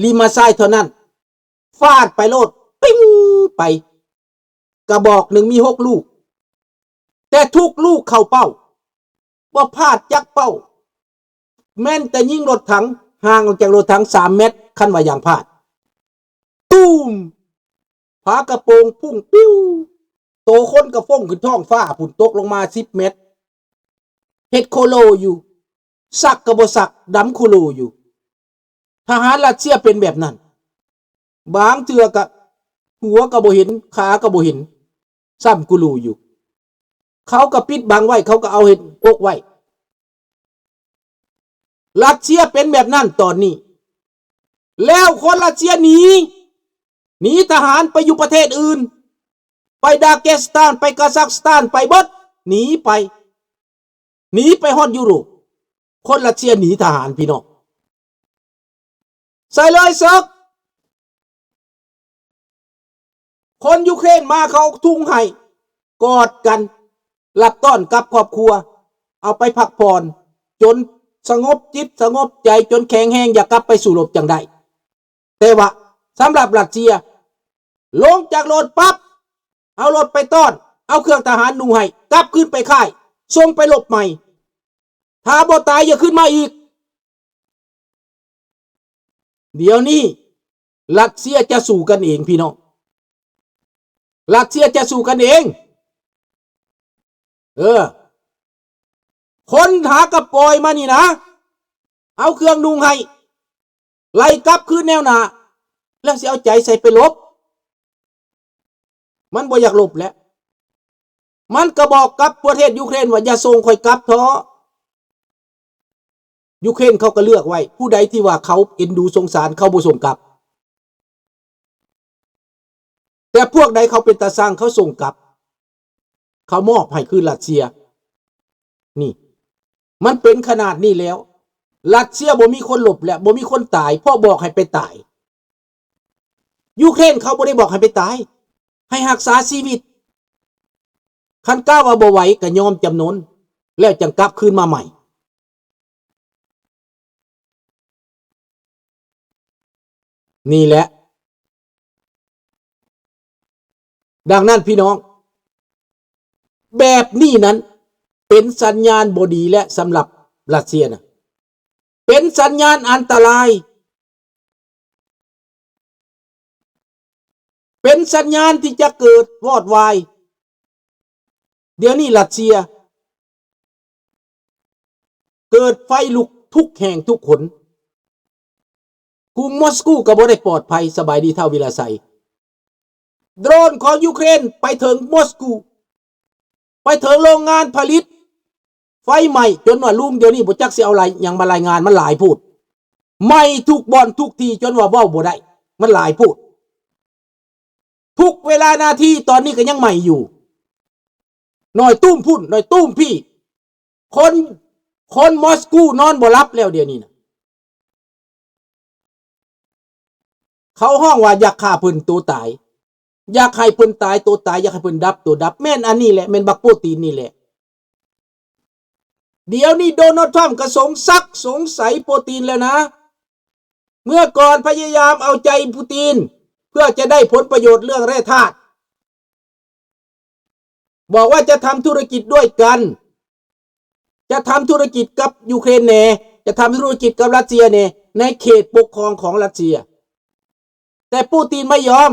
ລີມາຊາຍເທົ່ານັ້ນ ຟາດໄປໂລດ ປິ້ງໄປ ກະບອກໜຶ່ງມີຫົກລູກ ແຕ່ທຸກລູກເຂົ້າເປົ້າ ບໍ່ພາດຈັກເປົ້າ ແມ່ນແຕ່ຍິງລົດຖັງ ຫ່າງອອກຈາກລົດຖັງສາມແມັດ ຄັນວ່າຢາງພາດ ຕູມ! ຝາກະໂປງພຸ້ງປິວ ໂຕຄົນກະຟົ້ງຂຶ້ນທ້ອງຟ້າພຸ້ນ ຕົກລົງມາສິບແມັດ ເຮັດໂຄໂລຢູ່ ຊັກກະບໍ່ຊັກ ດຳໂຄໂລຢູ່. ທະຫານຣັດເຊຍເປັນແບບນັ້ນ ບາງເທື່ອກະຫົວກະບໍ່ເຫັນ ຂາກະບໍ່ເຫັນ ຊ້ຳກູລູຢູ່. ເຂົາກະປິດບັງໄວ້ ເຂົາກະເອົາເຮັດອົກໄວ້. ຣັດເຊຍເປັນແບບນັ້ນຕອນນີ້ ແລ້ວຄົນຣັດເຊຍໜີ ໜີທະຫານໄປຢູ່ປະເທດອື່ນ ໄປດາເກສຕານ ໄປກາຊັກສະຖານ ໄປເບິດ ໜີໄປ ໜີໄປຮອດຢູໂຣບ. ຄົນຣັດເຊຍໜີທະຫານ ພີ່ນ້ອງ ໃສ່ເລີຍເສິກ. ຄົນຢູເຄຣນມາເຂົາເອົາທຸງໃຫ້ ກອດກັນ ຮັບຕ້ອນກັບຄອບຄົວ ເອົາໄປພັກຜ່ອນ ຈົນສະຫງົບຈິດສະຫງົບໃຈ ຈົນແຂງແຮງ ຢາກກັບໄປສູ້ລົບຈັ່ງໄດ້. ແຕ່ວ່າສຳລັບຣັດເຊຍ ລົງຈາກລົດປັບ ເອົາລົດໄປຕ້ອນ ເອົາເຄື່ອງທະຫານນຸ່ງໃຫ້ ກັບຄືນໄປຄ້າຍ ສົ່ງໄປລົບໃໝ່. ຖ້າບໍ່ຕາຍຢ່າຂຶ້ນມາອີກ. ດຽວນີ້ຣັດເຊຍຈະສູ້ກັນເອງ ພີ່ນ້ອງ ຣັດເຊຍຈະສູ້ກັນເອງ. ເອີ ຄົນຫາກະປ່ອຍມານີ້ນະ ເອົາເຄື່ອງນຸ່ງໃຫ້ ໄລ່ກັບຄືນແນວໜ້າ ແລ້ວຊິເອົາໃຈໃສ່ໄປລົບ. ມັນບໍ່ຢາກລົບແຫຼະ ມັນກະບອກກັບປະເທດຢູເຄຣນວ່າ ຢ່າສົ່ງຂ້ອຍກັບເທາະ. ຢູເຄຣນເຂົາກະເລືອກໄວ້ ຜູ້ໃດທີ່ວ່າເຂົາເອັນດູສົງສານ ເຂົາບໍ່ສົ່ງກັບ ແຕ່ພວກໃດເຂົາເປັນຕາຊັງ ເຂົາສົ່ງກັບ ເຂົາມອບໃຫ້ຄືນຣັດເຊຍ. ນີ້ ມັນເປັນຂະໜາດນີ້ແລ້ວ ຣັດເຊຍບໍ່ມີຄົນລົບແລ້ວ ບໍ່ມີຄົນຕາຍ ເພາະບອກໃຫ້ໄປຕາຍ. ຢູເຄຣນເຂົາບໍ່ໄດ້ບອກໃຫ້ໄປຕາຍ ໃຫ້ຮັກສາຊີວິດ. ຄັນກ້າວວ່າບໍ່ໄຫວກະຍອມຈຳນົນ ແລ້ວຈັ່ງກັບຄືນມາໃໝ່. ນີ້ແຫຼະ ດັ່ງນັ້ນພີ່ນ້ອງ ແບບນີ້ນັ້ນເປັນສັນຍານບໍ່ດີແຫຼະ ສຳລັບຣັດເຊຍນະ ເປັນສັນຍານອັນຕະລາຍ. ເປັນສັນຍານທີ່ຈະເກີດວອດວາຍ. ດຽວນີ້ຣັດເຊຍເກີດໄຟລຸກທຸກແຫ່ງທຸກຫົນ. ກຸງມົສກູກໍບໍ່ໄດ້ປອດໄພ. ສະບາຍດີທ້າວວິລະໄຊ. ໂດຣນຂອງຢູເຄຣນໄປເຖິງມົສກູ. ໄປເຖິງໂລງງານຜະລິດ ໄຟໄໝ້ຈົນວ່າລຸງດຽວນີ້ບໍ່ຈັກຊິເອົາລາຍ ຫຍັງມາລາຍງານ ມັນຫຼາຍໂພດ. ໄໝ້ທຸກບ່ອນທຸກທີ່ຈົນວ່າເວົ້າບໍ່ໄດ້ ມັນຫຼາຍໂພດ. ທຸກເວລານາທີຕອນນີ້ກໍຍັງໄໝ້ຢູ່. ໜ້ອຍຕຸ້ມພຸ້ນ ໜ້ອຍຕຸ້ມພີ້. ຄົນ ຄົນມົສກູນອນບໍ່ຫຼັບແລ້ວດຽວນີ້ນະ. ເຂົາຮ້ອງວ່າຢາກຂ້າເພິ່ນໂຕຕາຍ, ຢາກໃຫ້ເພິ່ນຕາຍໂຕຕາຍ, ຢາກໃຫ້ເພິ່ນດັບໂຕດັບ. ແມ່ນອັນນີ້ແຫຼະ, ແມ່ນບັກໂປຕີນນີ້ແຫຼະ. ດຽວນີ້ໂດນັລທຣຳກະສົງສັກສົງໄສໂປຕີນແລ້ວນະ. ເມື່ອກ່ອນພະຍາຍາມເອົາໃຈປູຕິນ ເພື່ອຈະໄດ້ຜົນປະໂຫຍດເລື່ອງແຮ່ທາດ. ບອກວ່າຈະທຳທຸລະກິດດ້ວຍກັນ, ຈະທຳທຸລະກິດກັບຢູເຄຣນແດ່, ຈະທຳທຸລະກິດກັບຣັດເຊຍແດ່ ໃນເຂດປົກຄອງຂອງຣັດເຊຍ. ແຕ່ປູຕິນໄມ່ຍອມ,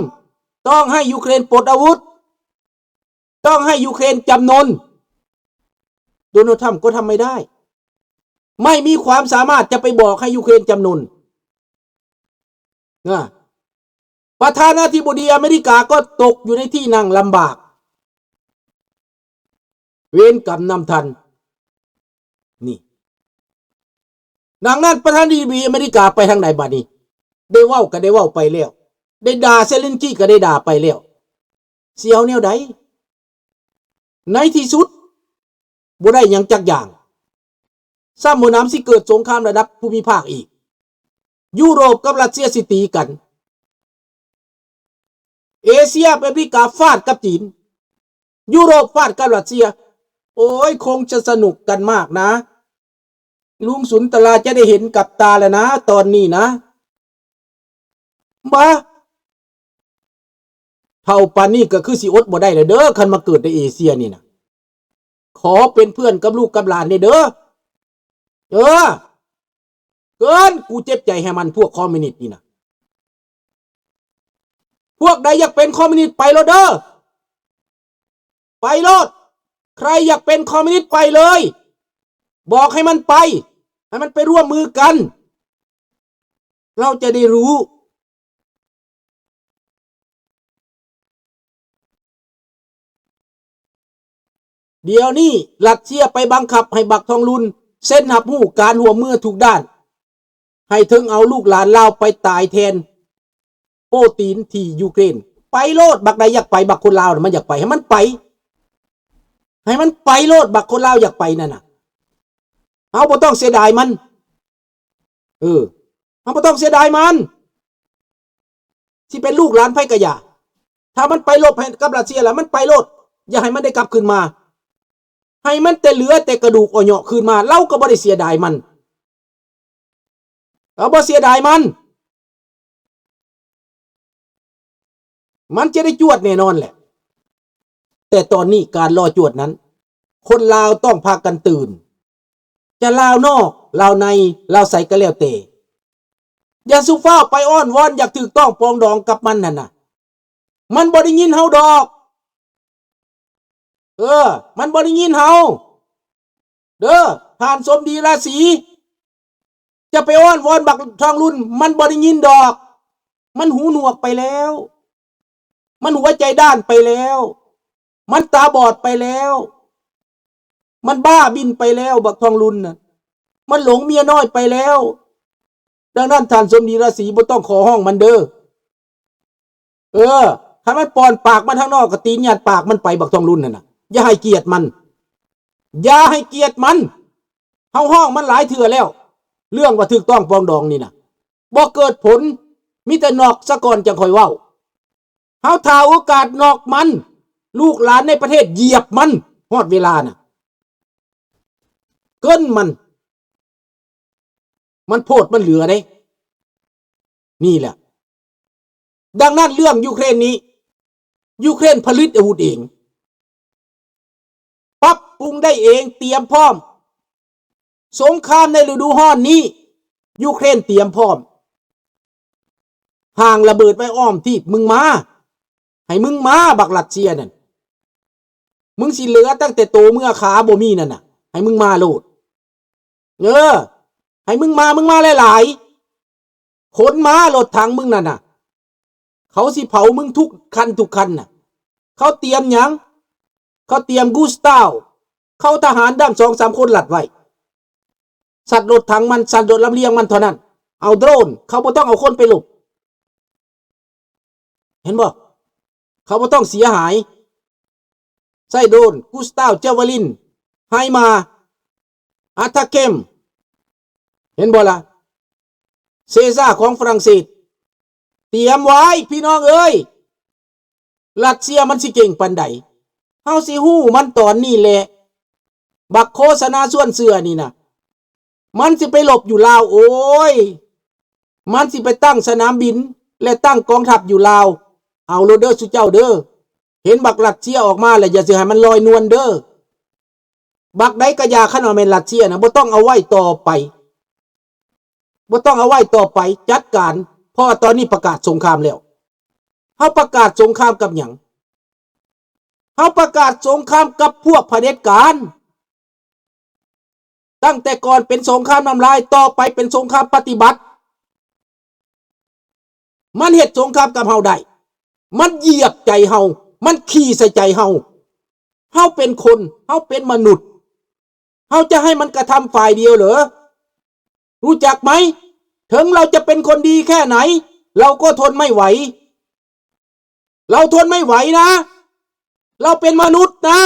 ຕ້ອງໃຫ້ຢູເຄຣນປົດອາວຸດ, ຕ້ອງໃຫ້ຢູເຄຣນຈຳນົນ. ໂດນັລທຣຳກໍທຳໄມ່ໄດ້, ໄມ່ມີຄວາມສາມາດຈະໄປບອກໃຫ້ຢູເຄຣນຈຳນົນ. ນະ ປະທານາທິບໍດີອາເມລິກາກໍຕົກຢູ່ໃນທີ່ນັ່ງລຳບາກ. ເວນກຳນຳທ່ານ. ນີ້. ດັ່ງນັ້ນປະທານາທິບໍດີອາເມລິກາໄປທາງໃດບາດນີ້? ໄດ້ເວົ້າກໍໄດ້ເວົ້າໄປແລ້ວ, ໄດ້ດ່າເຊເລັນສກີກໍໄດ້ດ່າໄປແລ້ວ. ຊິເອົາແນວໃດ? ໃນທີ່ສຸດ ບໍ່ໄດ້ຫຍັງຈັກຢ່າງ. ຊ້ຳບໍ່ໜຳຊິເກີດສົງຄາມລະດັບພູມິພາກອີກ. ຢູໂຣບກັບຣັດເຊຍຊິຕີກັນ. ເອເຊຍ ອາເມລິກາຟາດກັບຈີນ. ຢູໂຣບຟາດກັບຣັດເຊຍ. ໂອ້ຍ ຄົງຈະສະໜຸກກັນມາກນະ. ລຸງສຸນຕະລາຈະໄດ້ເຫັນກັບຕາແລ້ວນະ ຕອນນີ້ນະ. ບໍ່ ເຖົ້າປານນີ້ກໍຄືຊິອົດບໍ່ໄດ້ແລ້ວເດີ້ ຄັນມາເກີດໃນເອເຊຍນີ້ນະ. ຂໍເປັນເພື່ອນກັບລູກກັບຫຼານແດ່ເດີ້. ເອີ ເກີນ ກູເຈັບໃຈແຮງມັນ ພວກຄອມມິວນິດນີ້ນະ. ພວກໃດຢາກເປັນຄອມມິວນິດໄປໂລດເດີ້. ໄປໂລດ. ໃຄຢາກເປັນຄອມມິວນິດໄປເລີຍ. ບອກໃຫ້ມັນໄປ. ໃຫ້ມັນໄປຮ່ວມມືກັນ. ເຮົາຈະໄດ້ຮູ້. ດຽວນີ້ລັດເຊຍໄປບັງຄັບໃຫ້ບັກທອງລຸນເຊັນຮັບຮູ້ການຮ່ວມມືທຸກດ້ານ ໃຫ້ເຖິງເອົາລູກຫຼານລາວໄປຕາຍແທນໂປຕີນທີ່ຢູເຄຣນ. ໄປໂລດ, ບັກໃດຢາກໄປ, ບັກຄົນລາວນະມັນຢາກໄປ, ໃຫ້ມັນໄປ, ໃຫ້ມັນໄປໂລດ, ບັກຄົນລາວຢາກໄປນັ້ນນະ. ເຮົາບໍ່ຕ້ອງເສຍດາຍມັນ. ເອີ ເຮົາບໍ່ຕ້ອງເສຍດາຍມັນ. ຊິເປັນລູກຫຼານໃຜກະຢ່າ. ຖ້າມັນໄປລົບໃຫ້ກັບຣັດເຊຍລະ ມັນໄປໂລດ. ຢ່າໃຫ້ມັນໄດ້ກັບຄືນມາ. ໃຫ້ມັນແຕ່ເຫຼືອແຕ່ກະດູກເອາະເຍາະຄືນມາ. ລາວກໍບໍ່ໄດ້ເສຍດາຍມັນ. ລາວບໍ່ເສຍດາຍມັນ. ມັນຈະໄດ້ຈວດແນ່ນອນແຫຼະ. ແຕ່ຕອນນີ້ການລໍຈວດນັ້ນ ຄົນລາວຕ້ອງພາກັນຕື່ນ. ຈະລາວນອກ, ລາວໃນ, ລາວໃສກໍແລ້ວແຕ່. ຢ່າສູ່ຟ້າວໄປອ້ອນວອນຢາກຖືກຕ້ອງປອງດອງກັບມັນຫັ້ນນະ. ມັນບໍ່ໄດ້ຍິນເຮົາດອກ. ເອີ ມັນບໍ່ໄດ້ຍິນເຮົາເດີ້ ທ່ານສົມດີລາສີ. ຈະໄປອ້ອນວອນບັກທອງລຸນ ມັນບໍ່ໄດ້ຍິນດອກ. ມັນຫູໜວກໄປແລ້ວ. ມັນຫົວໃຈດ້ານໄປແລ້ວ. ມັນຕາບອດໄປແລ້ວ. ມັນບ້າບິນໄປແລ້ວ ບັກທອງລຸນນະ. ມັນຫຼົງເມຍນ້ອຍໄປແລ້ວ. ດັ່ງນັ້ນ ທ່ານສົມດີລາສີ ບໍ່ຕ້ອງຂໍຮ້ອງມັນເດີ້. ເອີ ຄັນມັນປ່ອນປາກມາທາງນອກ ກໍຕີນຍັດປາກມັນໄປ ບັກທອງລຸນຫັ້ນນະ. ຢ່າໃຫ້ກຽດມັນ. ຢ່າໃຫ້ກຽດມັນ. ເຮົາຮ້ອງມັນຫຼາຍເທື່ອແລ້ວ. ເລື່ອງວ່າຖືກຕ້ອງປອງດອງນີ້ນະ ບໍ່ເກີດຜົນ. ມີແຕ່ນອກສາກ່ອນຈັ່ງຄ່ອຍເວົ້າ. ເຮົາຖ້າໂອກາດນອກມັນ. ລູກຫຼານໃນປະເທດຢຽບມັນ. ຮອດເວລານະ ເກີນມັນ. ມັນໂພດມັນເຫຼືອເດ້. ນີ້ແຫຼະ. ດັ່ງນັ້ນເລື່ອງຢູເຄຣນນີ້ ຢູເຄຣນຜະລິດອາວຸດເອງ. ປັບປຸງໄດ້ເອງ, ຕຽມພ້ອມ. ສົງຄາມໃນລະດູຮ້ອນນີ້ ຢູເຄຣນຕຽມພ້ອມ. ຫາງລະເບີດໄວ້ອ້ອມທີບ. ມຶງມາ. ໃຫ້ມຶງມາ ບັກຣັດເຊຍນັ້ນ. ມຶງຊິເຫຼືອຕັ້ງແຕ່ໂຕເມືອຂາບໍ່ມີນັ້ນນະ. ໃຫ້ມຶງມາໂລດ. ເອີ ໃຫ້ມຶງມາ, ມຶງມາຫຼາຍໆ. ຂົນມາລົດຖັງມຶງນັ້ນນະ. ເຂົາຊິເຜົາມຶງທຸກຄັນທຸກຄັນນະ. ເຂົາຕຽມຫຍັງ? ເຂົາຕຽມກູສຕາວ. ເຂົາທະຫານດຳສອງສາມຄົນລັດໄວ້. ສັດລົດຖັງມັນ, ສັດລົດລຳລຽງມັນເທົ່ານັ້ນ. ເອົາໂດຣນ, ເຂົາບໍ່ຕ້ອງເອົາຄົນໄປລົບ. ເຫັນບໍ່? ເຂົາບໍ່ຕ້ອງເສຍຫາຍ. ໃຊ້ໂດຣນ, ກູສຕາວ, ຈາວາລິນ, ໄຮມາ, ອາທາເຄມ. ເຫັນບໍ່ລະ? ເຊຊາຂອງຝຣັ່ງເສດ. ຕຽມໄວ້ ພີ່ນ້ອງເອີຍ. ຣັດເຊຍມັນຊິເກັ່ງປານໃດ? ເຮົາຊິຮູ້ມັນຕອນນີ້ແຫຼະ. ບັກໂຄສະນາຊວນເຊື່ອນີ້ນະ. ມັນຊິໄປລົບຢູ່ລາວ. ໂອ້ຍ ມັນຊິໄປຕັ້ງສະໜາມບິນ ແລະ ຕັ້ງກອງທັບຢູ່ລາວ. ເອົາໂລດເດີ້ ຊຸເຈົ້າເດີ້. ເຫັນບັກຣັດເຊຍອອກມາແລ້ວ ຢ່າຊິໃຫ້ມັນລອຍນວນເດີ້. ບັກໃດກະຢ່າ, ຄັນວ່າແມ່ນຣັດເຊຍນະ ບໍ່ຕ້ອງເອົາໄວ້ຕໍ່ໄປ. ບໍ່ຕ້ອງເອົາໄວ້ຕໍ່ໄປ, ຈັດການ. ເພາະວ່າຕອນນີ້ປະກາດສົງຄາມແລ້ວ. ເຮົາປະກາດສົງຄາມກັບຫຍັງ? ເຮົາປະກາດສົງຄາມກັບພວກຜະເດັດການ. ຕັ້ງແຕ່ກ່ອນເປັນສົງຄາມນ້ຳລາຍ, ຕໍ່ໄປເປັນສົງຄາມປະຕິບັດ. ມັນເຮັດສົງຄາມກັບເຮົາໄດ້. ມັນຢຽບໃຈເຮົາ. ມັນຂີ້ໃສ່ໃຈເຮົາ. ເຮົາເປັນຄົນ, ເຮົາເປັນມະນຸດ. ເຮົາຈະໃຫ້ມັນກະທຳຝ່າຍດຽວເຫຼື? ຮູ້ຈັກໄໝ? ເຖິງເຮົາຈະເປັນຄົນດີແຄ່ໄຫນ, ເຮົາກໍທົນໄມ່ໄຫວ. ເຮົາທົນໄມ່ໄຫວນະ. ເຮົາເປັນມະນຸດນະ.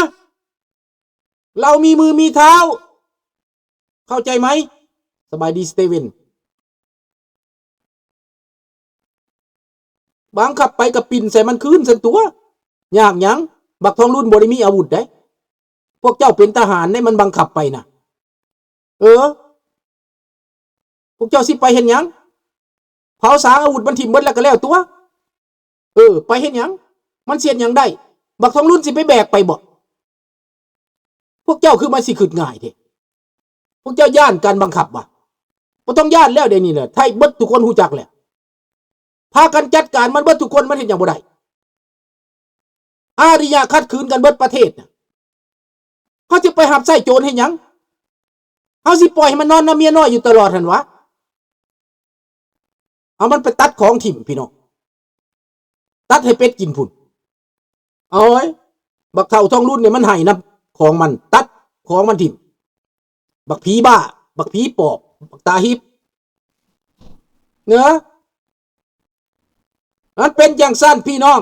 ເຮົາມີມືມີເທົ້າ. ເຂົ້າໃຈໄໝ? ສະບາຍດີ ສະເຕເວັນ. ບັງຄັບໄປກະປິ່ນໃສ່ມັນຄືນຊັ້ນຕົວະ. ຍາກຫຍັງ? ບັກທອງລຸນບໍ່ໄດ້ມີອາວຸດໃດ. ພວກເຈົ້າເປັນທະຫານໃດ, ມັນບັງຄັບໄປນະ. ເອີ. ພວກເຈົ້າຊິໄປເຮັດຫຍັງ? ເຜົາສາງອາວຸດມັນຖິ້ມເບິດແລ້ວກໍແລ້ວຕົວະ. ເອີ ໄປເຮັດຫຍັງ? ມັນຊິເຮັດຫຍັງໄດ້? ບັກທອງລຸນຊິໄປແບກໄປບໍ? ພວກເຈົ້າຄືມາຊິຄິດງ່າຍແທ້? ພວກເຈົ້າຢ້ານການບັງຄັບຫວາ? ບໍ່ຕ້ອງຢ້ານແລ້ວ ດຽວນີ້ນະ ໄທເບິດທຸກຄົນຮູ້ຈັກແລ້ວ. ພາກັນຈັດການມັນເບິດທຸກຄົນ ມັນເຮັດຫຍັງບໍ່ໄດ້. ອາລິຍະຂັດຂືນກັນເບິດປະເທດນະ. ເຮົາຊິໄປຮັບໃຊ້ໂຈນເຮັດຫຍັງ? ເຮົາຊິປ່ອຍໃຫ້ມັນນອນນຳເມຍນ້ອຍຢູ່ຕະຫຼອດຫັ້ນຫວາ? ເອົາມັນໄປຕັດຂອງຖິ້ມພີ່ນ້ອງ, ຕັດໃຫ້ເປັດກິນພຸ້ນ. ໂອ້ຍ ບັກເຖົ້າທອງລຸນນີ້ມັນໃຫ້ນຳຂອງມັນ, ຕັດຂອງມັນຖິ້ມ. ບັກຜີບ້າ, ບັກຜີປອບ, ບັກຕາຫິບ ເນາະ. ມັນເປັນຈັ່ງຊັ້ນພີ່ນ້ອງ,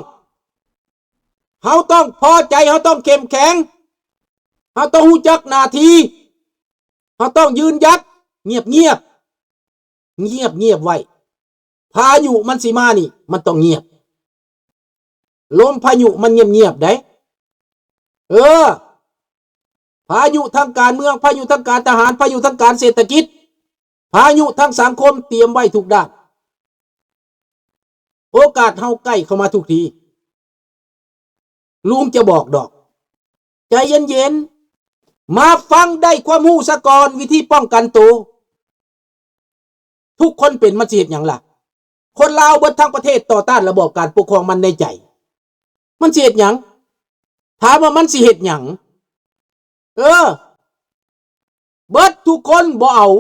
ເຮົາຕ້ອງພໍໃຈ, ເຮົາຕ້ອງເຂັ້ມແຂງ, ເຮົາຕ້ອງຮູ້ຈັກໜ້າທີ່, ເຮົາຕ້ອງຢືນຢັດ. ງຽບໆ ງຽບໆໄວ້. ພາຍຸມັນຊິມານີ້ ມັນຕ້ອງງຽບ. ລົມພາຍຸມັນງຽບໆໄດ໋. ເອີ ພາຍຸທາງການເມືອງ, ພາຍຸທາງການທະຫານ, ພາຍຸທາງການເສດຖະກິດ, ພາຍຸທາງສັງຄົມ, ຕຽມໄວ້ທຸກດ້ານ. ໂອກາດເຮົາໃກ້ເຂົ້າມາທຸກທີ. ລຸງຈະບອກດອກ. ໃຈເຢັນໆ. ມາຟັງໄດ້ຄວາມຮູ້ສາກ່ອນ, ວິທີປ້ອງກັນໂຕ. ທຸກຄົນເປັນ, ມັນຊິເຮັດຫຍັງລະ? ຄົນລາວເບິດທັງປະເທດຕໍ່ຕ້ານລະບອບການປົກຄອງມັນໃນໃຈ. ມັນຊິເຮັດຫຍັງ? ຖາມວ່າມັນຊິເຮັດຫຍັງ? ເອີ ເບິດທຸກຄົນບໍ່ເອົາ,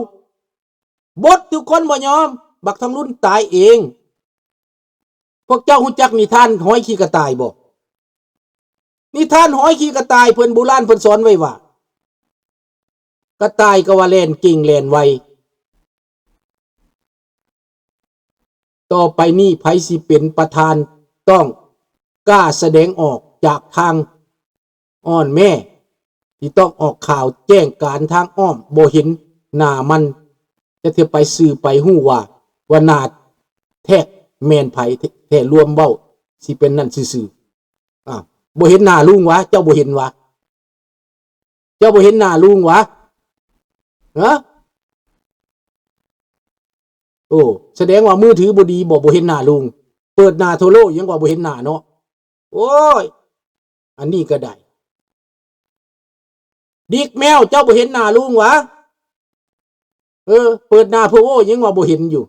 ເບິດທຸກຄົນບໍ່ຍອມ. ບັກທອງລຸນຕາຍເອງ. ພວກເຈົ້າຮູ້ຈັກນິທານຫອຍຂີ້ກະຕ່າຍບໍ່? ນິທານຫອຍຂີ້ກະຕ່າຍ ເພິ່ນ ໂບລານເພິ່ນສອນໄວ້ວ່າ ກະຕ່າຍກໍວ່າແລ່ນເກັ່ງແລ່ນໄວ. ຕໍ່ໄປນີ້ໃຜຊິເປັນປະທານ ຕ້ອງກ້າສະແດງອອກຈາກທາງອ້ອນແມ້ ທີ່ຕ້ອງອອກຂ່າວແຈ້ງການທາງອ້ອມ. ບໍ່ເຫັນໜ້າມັນຈັກເທື່ອ, ໄປຊື່ໄປຮູ້ວ່າ ວ່າໜ້າແທ້ແມ່ນໃຜແທ້. ລວມເວົ້າຊິເປັນນັ້ນຊື່ໆ. ອ້າວ ບໍ່ເຫັນໜ້າລຸງຫວາ? ເຈົ້າບໍ່ເຫັນຫວາ? ເຈົ້າບໍ່ເຫັນໜ້າລຸງຫວາ? ຮະ? ໂອ້ ສະແດງວ່າມືຖືບໍ່ດີບໍ? ບໍ່ເຫັນໜ້າລຸງ. ເປີດໜ້າໂທໂລຍັງວ່າບໍ່ເຫັນໜ້າເນາະ. ໂອ້ຍ ອັນນີ້ກໍໄດ້. ດິກແມວ ເຈົ້າບໍ່ເຫັນໜ້າລຸງຫວາ? ເອີ ເປີດໜ້າໂພໂອຍັງວ່າບໍ່ເຫັນຢູ່.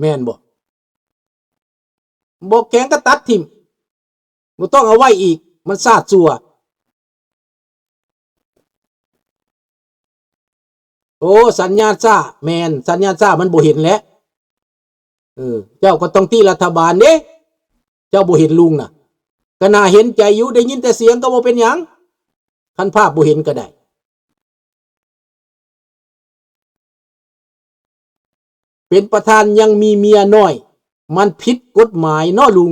ແມ່ນບໍ່? ບໍ່ແຂງກໍຕັດຖິ້ມ, ບໍ່ຕ້ອງເອົາໄວ້ອີກ, ມັນຊາດຊົ່ວ. ໂອ້ ສັນຍານຊ້າ, ແມ່ນ, ສັນຍານຊ້າມັນບໍ່ເຫັນແຫຼະ. ເອີ ເຈົ້າກໍຕ້ອງຕິລັດຖະບານເດ້, ເຈົ້າບໍ່ເຫັນລຸງນະ. ກໍໜ້າເຫັນໃຈຢູ່, ໄດ້ຍິນແຕ່ສຽງກໍບໍ່ເປັນຫຍັງ, ຄັນພາບບໍ່ເຫັນກໍໄດ້. ເປັນປະທານຍັງມີເມຍນ້ອຍ, ມັນຜິດກົດໝາຍເນາະລຸງ.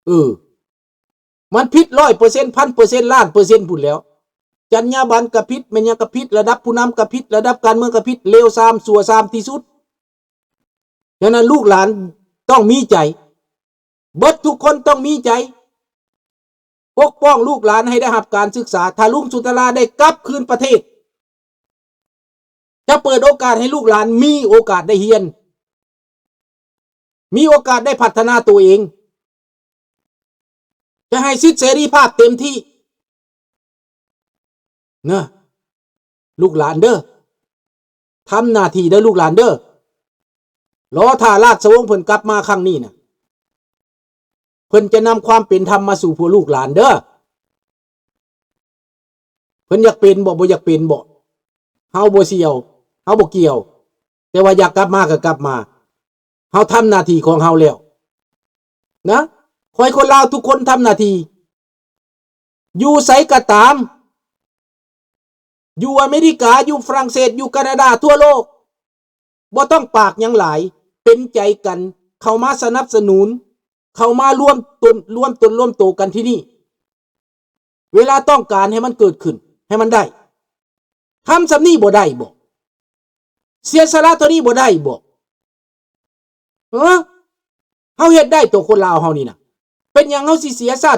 ເອີ ມັນຜິດຮ້ອຍເປີເຊັນ, ພັນເປີເຊັນ, ລ້ານເປີເຊັນພຸ້ນແລ້ວ. ຈັນຍາບັນກໍຜິດ, ແມ່ນຫຍັງກໍຜິດ, ລະດັບຜູ້ນຳກໍຜິດ, ລະດັບການເມືອງກໍຜິດ, ເລວຊາມ, ຊົ່ວຊາມທີ່ສຸດ. ສະນັ້ນ ລູກຫຼານຕ້ອງມີໃຈ, ເບິດທຸກຄົນຕ້ອງມີໃຈ ປົກປ້ອງລູກຫຼານໃຫ້ໄດ້ຮັບການສຶກສາ. ຖ້າລຸງສຸນທະລາໄດ້ກັບຄືນປະເທດ, ຈະເປີດໂອກາດໃຫ້ລູກຫຼານມີໂອກາດໄດ້ຮຽນ, ມີໂອກາດໄດ້ພັດທະນາຕົວເອງ, ຈະໃຫ້ສິດເສລີພາບເຕັມທີ່. ເນາະ ລູກຫຼານເດີ, ທຳໜ້າທີ່ເດີລູກຫຼານເດີ. ລໍຖ້າລາຊະວົງເພິ່ນກັບມາຄັ້ງນີ້ນະ, ເພິ່ນຈະນຳຄວາມເປັນທຳມາສູ່ພວກລູກຫຼານເດີ. ເພິ່ນຢາກເປັນບໍ? ບໍ່ຢາກເປັນບໍ? ເຮົາບໍ່ສ່ຽວ, ເຮົາບໍ່ກ່ຽວ, ແຕ່ວ່າຢາກກັບມາກໍກັບມາ. ເຮົາທຳໜ້າທີ່ຂອງເຮົາແລ້ວນະ. ຂ້ອຍຄົນລາວທຸກຄົນທຳໜ້າທີ່. ຢູ່ໃສກໍຕາມ, ຢູ່ອາເມລິກາ, ຢູ່ຝຣັ່ງເສດ, ຢູ່ການາດາ, ທົ່ວໂລກ, ບໍ່ຕ້ອງປາກຫຍັງຫຼາຍ, ເປັນໃຈກັນ, ເຂົ້າມາສະໜັບສະໜູນ, ເຂົ້າມາລວມຕົນ, ລວມຕົນລວມໂຕກັນທີ່ນີ້. ເວລາຕ້ອງການໃຫ້ມັນເກີດຂຶ້ນ, ໃຫ້ມັນໄດ້. ທຳສ່ຳນີ້ບໍ່ໄດ້ບໍ? ເສຍສະຫຼະເທົ່ານີ້ບໍ່ໄດ້ບໍ? ເອີ ເຮົາເຮັດໄດ້ໂຕຄົນລາວເຮົານີ້ນະ. ເປັນຫຍັງເຮົາຊິເສຍຊາດ